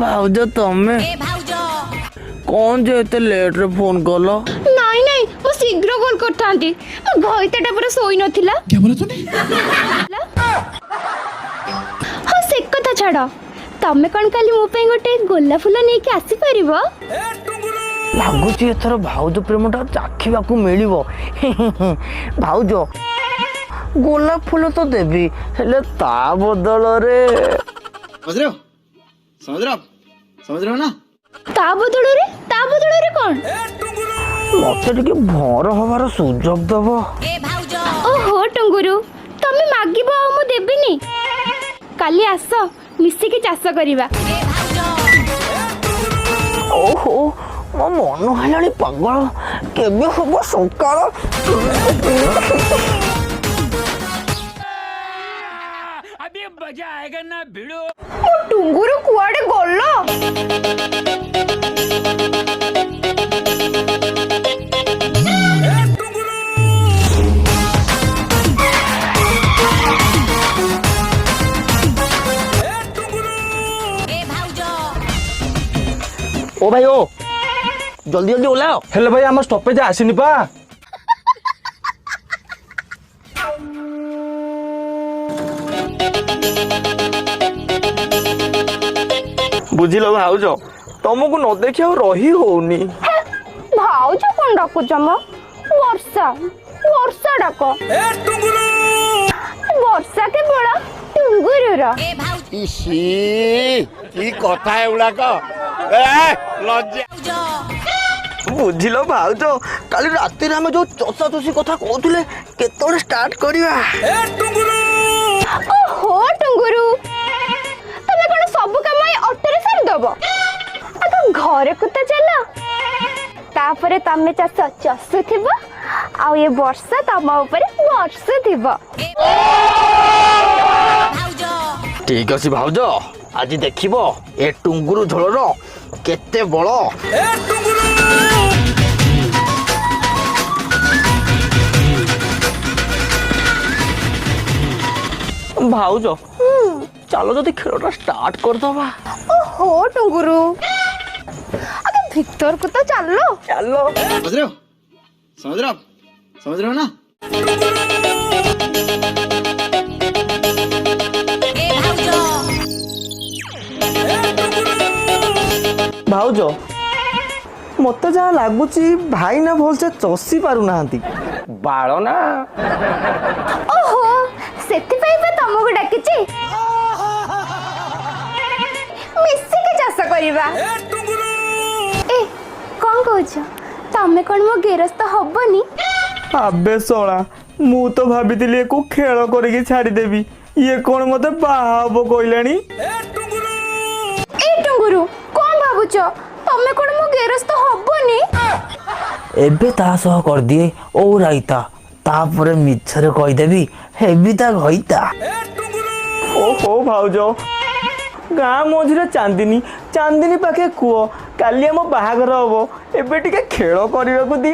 ଭାଉଜ, ତମେ କଣ ଯେ ଏତେ ଲେଟରେ ଫୋନ କଲ? ନାଇଁ ନାଇଁ, ମୁଁ ଶୀଘ୍ର କଲ୍ କରିଥାନ୍ତି। ମୋ ଘଇତାଟା ପୁରା ଶୋଇ ନଥିଲା। ହଁ, ସେ କଥା ଛାଡ଼। ତମେ କଣ କାଲି ମୋ ପାଇଁ ଗୋଟେ ଗୋଲାପ ଫୁଲ ନେଇକି ଆସିପାରିବ? ଲାଗୁଛି ଏଥର ଭାଉଜ ପ୍ରେମଟା ଚାଖିବାକୁ ମିଳିବ। ଭାଉଜ, ଗୋଲାପ ଫୁଲ ତ ଦେବି, ହେଲେ ତା ବଦଳରେ समझ रहे हो? समझ रहे हो आप? समझ रहे हो ना? ତା ବଦଳରେ? ତା ବଦଳରେ କଣ? ମତେ ଟିକେ ଭର ହବାର ସୁଯୋଗ ଦବ? ଓହୋ ଟୁଙ୍ଗୁରୁ, ତମେ ମାଗିବ ଆଉ ମୁଁ ଦେବିନି? କାଲି ଆସ, ମିଶିକି ଚାଷ କରିବା। ଓହୋ, ମୋ ମନ ହେଲାଣି ପାଗଳ, କେବେ ହବ ସକାଳ? ମୋ ଟୁଙ୍ଗୁରୁ କୁଆଡେ ଗଲ? ଓ ଭାଇ ଓ, ଜଲ୍ଦି ଜଲ୍ଦି ଓହ୍ଲାଅ। ହେଲେ ଭାଇ, ଆମ ଷ୍ଟପେଜ ଆସିନି ପା। ବୁଝିଲ ଭାଉଜ, ତମକୁ ନ ଦେଖି ଆଉ ରହି ହଉନି। ଭାଉଜ କଣ ଡାକୁଛ ମ? ବର୍ଷା, ବର୍ଷା ଡାକ। ବର୍ଷା କେବଳ ଟୁଙ୍ଗୁରୁର। ଇସି, କି କଥା ଏଗୁଡାକ, ଏ ଲଜ୍ଜା। ବୁଝିଲ ଭାଉଜ, କାଲି ରାତିରେ ଆମେ ଯୋଉ ଚଷା ଚଷି କଥା କହୁଥିଲେ, କେତେବେଳେ ଷ୍ଟାର୍ଟ କରିବା? ଓହୋ ଟୁଙ୍ଗୁରୁ, ତମେ କଣ ସବୁ କାମ ଏଇ ଅଟୋରେ ସାରିଦବ? ଆଗ ଘରକୁ ତ ଚାଲ, ତାପରେ ତମେ ଚାଷ ଚଷୁଥିବ ଆଉ ଏ ବର୍ଷା ତମ ଉପରେ ବର୍ଷୁଥିବ। ଠିକ ଅଛି ଭାଉଜ, ଆଜି ଦେଖିବ ଏ ଟୁଙ୍ଗୁରୁ ଝୋଳର କେତେ ବଳ। ଭାଉଜ, ଚାଲ ଯଦି ଖେଳଟା ଷ୍ଟାର୍ଟ କରିଦବା। ଓହୋ ଟୁଙ୍ଗୁରୁ, ଆଗ ଭିତରକୁ ତ ଚାଲ। ଚାଲ। समझ रहे हो? समझ रहे हो आप? समझ रहे हो ना? ଭାଉଜ, ମତେ ଯାହା ଲାଗୁଛି, ଭାଇନା ଭଲସେ ଚଷି ପାରୁନାହାନ୍ତି। ବାଳ ନା। ଓହୋ, ସେଥିପାଇଁ ତ ତମକୁ ଡାକିଛି, ମିଶିକି ଚାଷ କରିବା। ଏ କଣ କହୁଛ? ତମେ କଣ ମୋ ଗେରସ୍ତ ହବନି? ଆବେ ଶଳା, ମୁଁ ତ ଭାବିଥିଲି ୟାକୁ ଖେଳ କରିକି ଛାଡ଼ିଦେବି। ଇଏ କଣ ମତେ ବାହା ହବ କହିଲାଣି। ଏ ଟୁଙ୍ଗୁରୁ, କଣ ଭାବୁଛ? ତମେ କଣ ମୋ ଗେରସ୍ତ ହବନି? ଏବେ ତା ସହ କରିଦିଏ ଓ ରାଇତା, ତାପରେ ମିଛରେ କହିଦେବି ହେବି ତା ଘଇତା। ଓହୋ ଭାଉଜ, ଗାଁ ମଝିରେ ଚାନ୍ଦିନୀ, ଚାନ୍ଦିନୀ ପାଖେ କୂଅ, କାଲି ଆମ ବାହାଘର ହବ। ଏବେ ଟିକେ ଖେଳ କରିବାକୁ ଦିଅ।